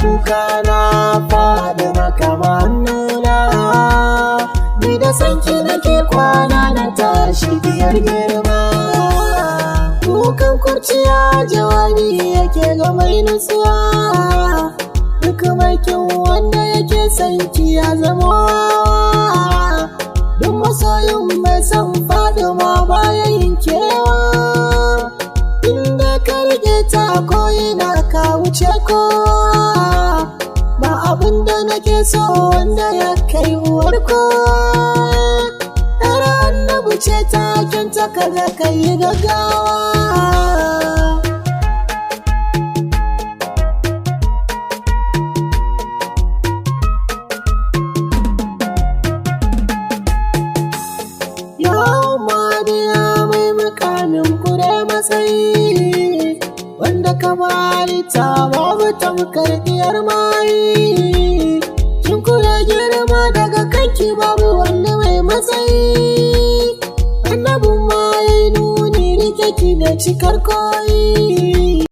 Kuka na faɗi maka nuna. Ni da sanki nake kwana na tashi biyar girma. Kukan kurciya jawabi yake ga mai nutsuwa. Duk mai kin wanda yake sanki ya zama wawa. Duk masoyin mai son Fadima baya yin kewa. Inda ka rike ta ko'ina ka wuce kowa. Ba abin da nake so wanda ya kai uwar kowa. Yar annabi ce taken ta kaza ka yi gaggawa. Yawon madiya mai mukamin kure matsayi wanda kamar ta babu tamkar diyar mayi. Kin kure girma daga kanki babu wanda mai matsayi. Annabin ma yayi nuni rike ki da cikar koyi.